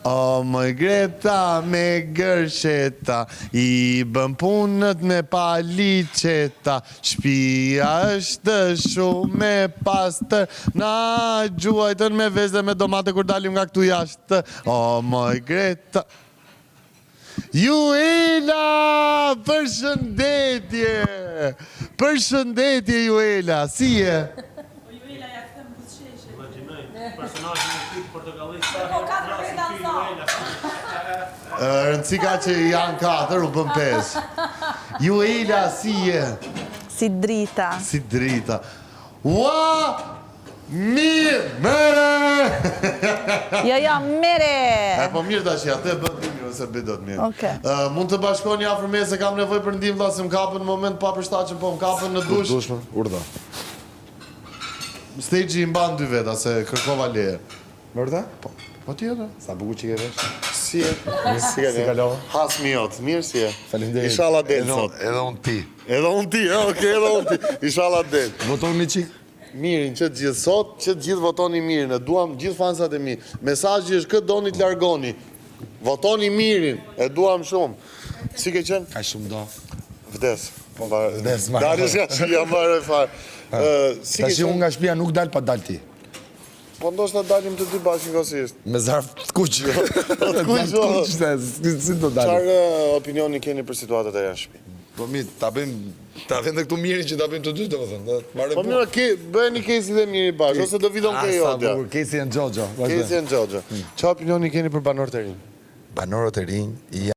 O moj Greta me gërsheta I bën punët me paliçeta Shpia është shumë e pastër Na gjuajtën me vezë dhe me domate kur dalim nga këtu jashtë O moj Greta Juela! Përshëndetje! Përshëndetje Juela, si je? O Juela ja kthen buzëqeshjen. Imagjinoj personazhin e ky portokalli sa Po herë katër flasin veta ky në sallë. Juela. Rëndësi ka që janë katër, u bën pesë. Juela, si je? Si drita. Si drita. Ua! Mirë! Mere! Jo, jo, mere! E po mirë tash, atë e bën ti mirë, ose bëj dot mirë. Okej. Ë, mund të bashkoni afër meje se kam nevojë për ndihmë vlla, se më kapën në moment të papërshtatshëm, po më kapën në dush. Dush, më, urdhë. Stage i mban dy veta se kërkova leje. Vërtet? Po. Po tjetër. Sa bukur që ke vesh. Si je? Si Si kalova? Hasmi jot, mirë si je. Faleminderit. Inshallah del Edhe- sot. Edhe unë ti. Edhe unë ti, eh, okay, edhe unë ti. Inshallah del. Votoni çik. Mirin që të gjithë sot, që të gjithë votoni Mirin, e duam gjithë fansat e mi. Mesazhi është kë doni të largoni. Votoni Mirin, e duam shumë. Si ke qenë? Ka shumë do. Vdes. Po vdes, marrë. Dalësh nga shtëpia mbaroj fare. Ë, si ke Tash unë qenë? nga shtëpia nuk dal pa dal ti. Po ndoshta dalim të dy bashkë njëkohësisht. Me zarf të kuq. Të kuq, po. Të kuq, se, si si do dalim. Çfarë opinioni keni për situatat e jashtë shtëpi? Po mirë, ta bëjmë ta vëmë këtu mirin që ta bëjmë të dy, domethënë, do të marrim Po mirë, ke bëheni Kesi dhe Miri bashkë, ose do vidon Ah, ke sa jotja. bukur, Kesi and Jojo. vazhdo. Kesi and Jojo. Çfarë opinioni keni për banorët e rinj? Banorët e rinj janë.